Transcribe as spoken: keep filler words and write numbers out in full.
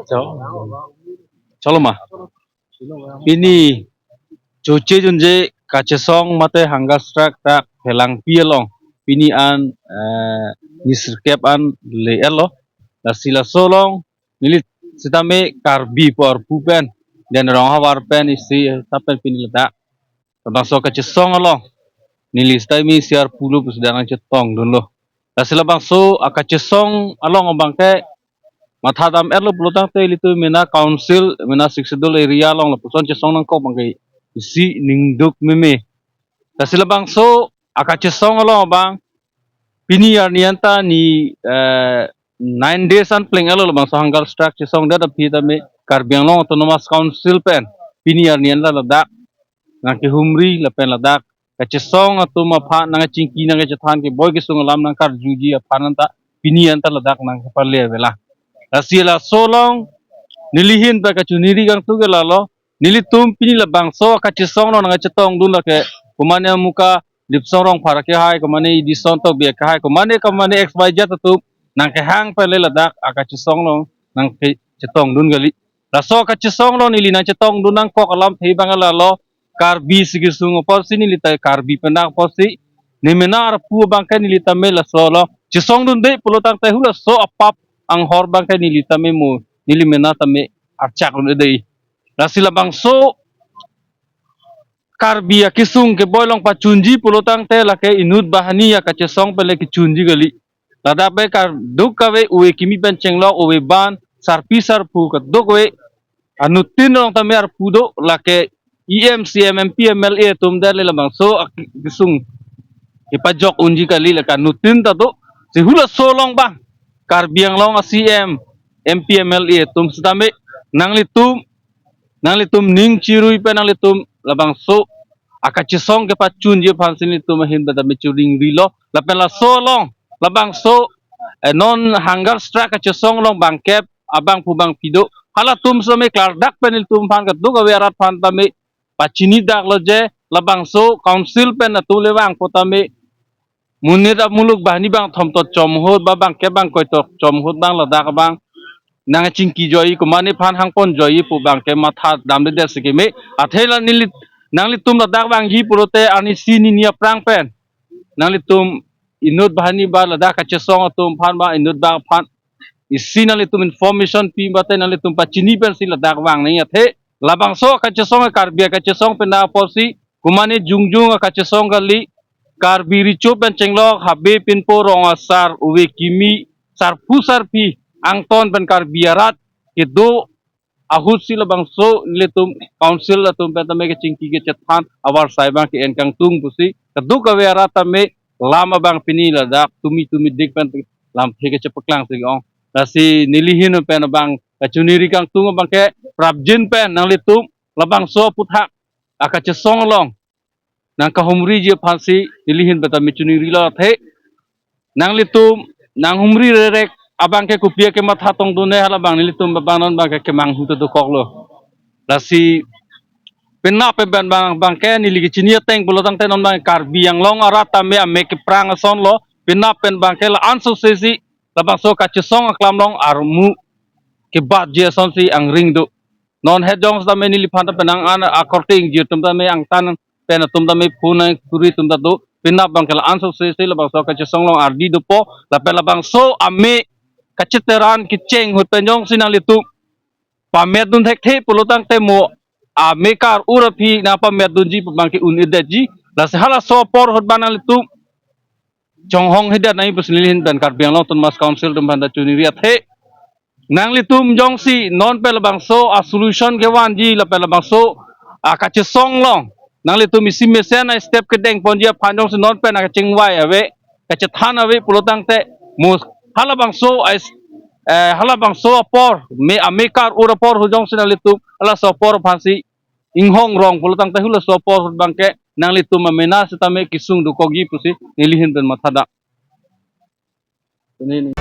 Cho-, cholo ma. Pini choche junje kachesong mate hunger strike dak Phelangpi along pini an, eh, ni sirkep an le-etlo. Lasi laso along neli sitame Karbi pu arpu pen, den rong havar pen isi ta pen pini ladak labangso kachesong along neli sitame isi arpulo pusi dak nangchetongdunlo. Lasi labangso akachesong along abangke mathadam-etlo pulotangte ilitum mena council, mena Sixth Schedule area along lapuson chesong nangkok abangke isi ningduk meme. Lasi labangso akachesong along abang pini arni anta ni, eh, nine days an pleng-etlo labangso hunger strike chesongdet aphi tame Karbi Anglong Autonomous Council pen pini arni anta ladak nangkehumri lapen ladak kachesong atum aphan nangchingki nangkachethan keboi kesung alam nangkarjuji aphan anta pini anta ladak nangkepale avela. Lasi laso along neli ahin pen kachiningri kangtung ke lalo, nelitum pini labangso kachesong along nangchetongdun lake komane amuka Lipsong Rongphar akehai, komane Edison Tokbi akehai, komane komane X Y Z atum nangkehang pen le ladak akachesong along nangkechetongdun kali. Laso akachesong along neli nangchetongdun nangkok alamthe abang lalo, Karbi si kesung apotsi neli ta Karbi penak apotsi ne mena arpu abangke neli tame laso along chesongdunde pulotangte halaso apap anghor abangke neli tame mo neli mena tame archak un-edetji. Lasi labangso Karbi akesung keboi along pachunji pulotangte lake inut banghini akachesong pen le kechunji kali. Ladak pen kadokave ove kimi pen chenglok, ove ban, sarpi sarpo kadokave anuttin along tame arpu do, lake E M, C M, M P, M L A atum det le labangso akesung kepajok unji kali, lake anuttin ta do. Si halaso along abang Karbi Anglong a-C M, M P, M L A atum sitame nanglitum, nanglitum ning chirui pen nanglitum labangso akachesong kepachunji aphansi nelitum ahin pen tame chiningrilo. Lapen laso along labangso, eh, non hunger strike kachesong along bangkep abang pu bangpi do, halatum sitame klardak pen nelitum aphan kadokave arat aphan tame pachinidaklo je labangso council pen atum le vangpo tame monit amuluk banghini bangthom to chom ahut ba bangkep bangkoi to chom ahut abang ladak abang nangchingki joiji, komane aphan hangpon joiji pu abangke mathadamdedet si keme. Athe la neli, nanglitum ladak vangji pulote arnisi nini aphrang pen nanglitum inut banghini ba ladak kachesong atum aphan ba inut bang aphan isi nanglitum information pi mate nanglitum pachini pensi ladak vang nangji. Athe labangso kachesong, Karbi kachesong penak apotsi komane jongjong akachesong kali, Karbi Recho pen chenglok, habe pinpo, rong asar, ove kimi, sarpo sarpi, angton pen Karbi arat kedo ahutsi labangso nelitum council atum pen tame kechingki kechethan avarsai abang ke-en kangtung pusi kadokave arat tame lam abang pini ladak tumi tumidik pen lamthe kechepaklang si ong. Lasi neli ahin pen abang kachiningri kangtung abangke prapjin pen nanglitum labangso aphuthak akachesong along nangkahumriji aphansi neli ahin pen tame chiningrilo. Athe nanglitum nanghumri rerek abangke kopi akematha tongdunde, halabang nelitum abang non abangke kemanghu ta dokoklo. Lasi penap pen abang, abangke neli kechini ateng pulotangte non abang Karbi Anglong arat tame amek keprang asonlo. Penap pen abangke la-an sosesi labangso kachesong aklam along armu kebatji asonsi angring do. Non het jong sitame neliphan ta penang an akorte ingjir atum tame, angtan pen atum tame, phone nangkuri atum ta do. Penap abangke la-an sosesi labangso kachesong along ardi dopo, lapen labangso ame kacheteran kecheng ahut pen jongsi nanglitum pametdun thekthe pulotangte mo ame kar-ur aphi nangpametdunji pu abangke un-edetji. Lasi halaso apor ahut abang nanglitum chonghonghedet nangji pusi neli ahin pen Karbi Anglong Autonomous Council atum aphan ta chiningri. Athe nanglitum jongsi non pen labangso a-solution kevanji lapen labangso akachesong along nanglitum isi mesen a-step kedengponji aphan jongsi non pen akachingvai ave, kachethan ave pulotangte mo halabangso a-, eh, halabangso apor, me ame kar-ur apor ahut jongsi nanglitum halaso apor aphansi inghong rong pulotangte halaso apor ahut abangke nanglitum amena sitame kesung dokokji pusi neli ahin pen mathadam. Ini, ini.